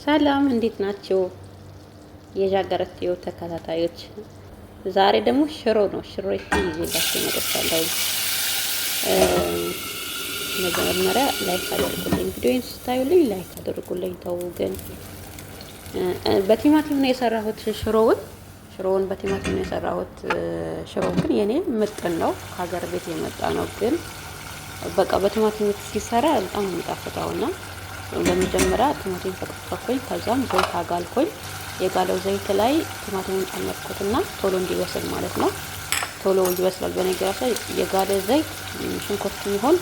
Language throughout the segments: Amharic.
ሰላም እንዴት ናቸው? የዣገረት ህይወት ተከታታዮች፣ ዛሬ ደግሞ ሽሮ ነው። ሽሮ ይዤላችሁ መጥቻለሁ። መጀመሪያ like አድርጉልኝ፣ ቪዲዮውን ስታዩልኝ like አድርጉልኝ። ተው ግን በቲማቲም ነው የሰራሁት ሽሮውን። ሽሮውን በቲማቲም ነው የሰራሁት። ሽሮው ግን የኔ ምጥን ነው፣ ከሀገር ቤት የመጣ ነው። ግን በቃ በቲማቲም ሲሰራ በጣም ነው የሚጣፍጠውና በመጀመሪያ ቲማቲም ፈቅፈቅኩኝ። ከዛም ዘይት አጋልኩኝ። የጋለው ዘይት ላይ ቲማቲሙን ጨመርኩትና ቶሎ እንዲበስል ማለት ነው። ቶሎ ይበስላል። በነገራችን ላይ የጋለ ዘይት ሽንኩርት ይሁን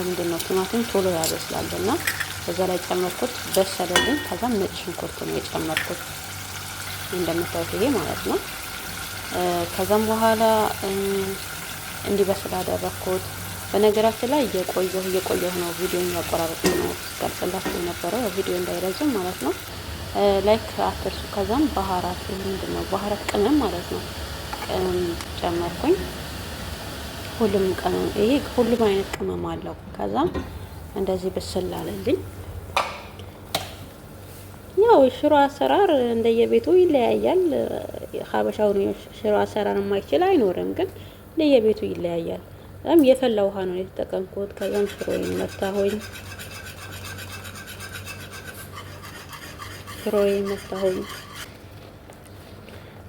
ምንድን ነው ቲማቲም ቶሎ ያበስላል እና በዛ ላይ ጨመርኩት፣ በሰለልኝ። ከዛም ነጭ ሽንኩርት ነው የጨመርኩት እንደምታዩት ይሄ ማለት ነው። ከዛም በኋላ እንዲበስል አደረኩት። በነገራችን ላይ እየቆየሁ እየቆየሁ ነው ቪዲዮን ያቆራረጥኩ ነው ስቀርጽላችሁ የነበረው ቪዲዮ እንዳይረዝም ማለት ነው። Like አትርሱ። ከዛም بهارات ምንድን ነው بهارات ቅመም ማለት ነው ቅመም ጨመርኩኝ። ሁሉም ቅመም ይሄ ሁሉም አይነት ቅመም አለው። ከዛም እንደዚህ ብስል አለልኝ። ያው ሽሮ አሰራር እንደየቤቱ ይለያያል። ሀበሻውን ሽሮ አሰራር የማይችል አይኖርም፣ ግን እንደየቤቱ ይለያያል። በጣም የፈላ ውሃ ነው የተጠቀምኩት። ከዛም ሽሮዬን መታሁኝ ሽሮዬን መታሁኝ።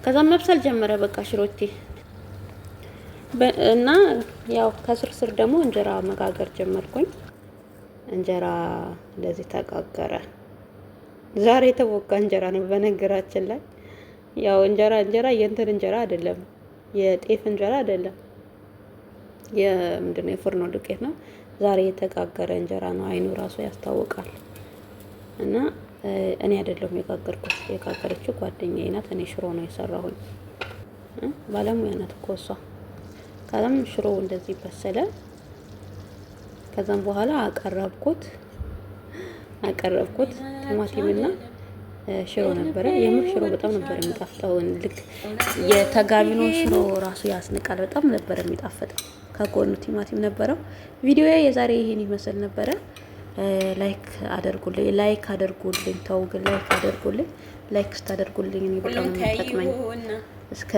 ከዛም መብሰል ጀመረ በቃ ሽሮቴ እና ያው ከስር ስር ደግሞ እንጀራ መጋገር ጀመርኩኝ። እንጀራ እንደዚህ ተጋገረ። ዛሬ የተቦካ እንጀራ ነው በነገራችን ላይ። ያው እንጀራ እንጀራ የእንትን እንጀራ አይደለም፣ የጤፍ እንጀራ አይደለም፣ የምንድነው የፍርኖ ዱቄት ነው። ዛሬ የተጋገረ እንጀራ ነው። አይኑ ራሱ ያስታውቃል። እና እኔ አይደለሁም የጋገርኩት፣ የጋገረችው ጓደኛዬ ናት። እኔ ሽሮ ነው የሰራሁኝ። ባለሙያ ናት እኮ እሷ። ከዛም ሽሮ እንደዚህ በሰለ። ከዛም በኋላ አቀረብኩት አቀረብኩት ቲማቲምና ሽሮ ነበረ። የምር ሽሮ በጣም ነበር የሚጣፍጠው። ልክ የተጋቢኖ ሽሮ ራሱ ያስንቃል። በጣም ነበር የሚጣፍጠው። ከጎኑ ቲማቲም ነበረው። ቪዲዮ የዛሬ ይሄን ይመስል ነበረ። Like አድርጉልኝ፣ like አድርጉልኝ። ተው ግን like አድርጉልኝ። Like ስታደርጉልኝ እኔ በጣም ነው የሚጠቅመኝ። እስከ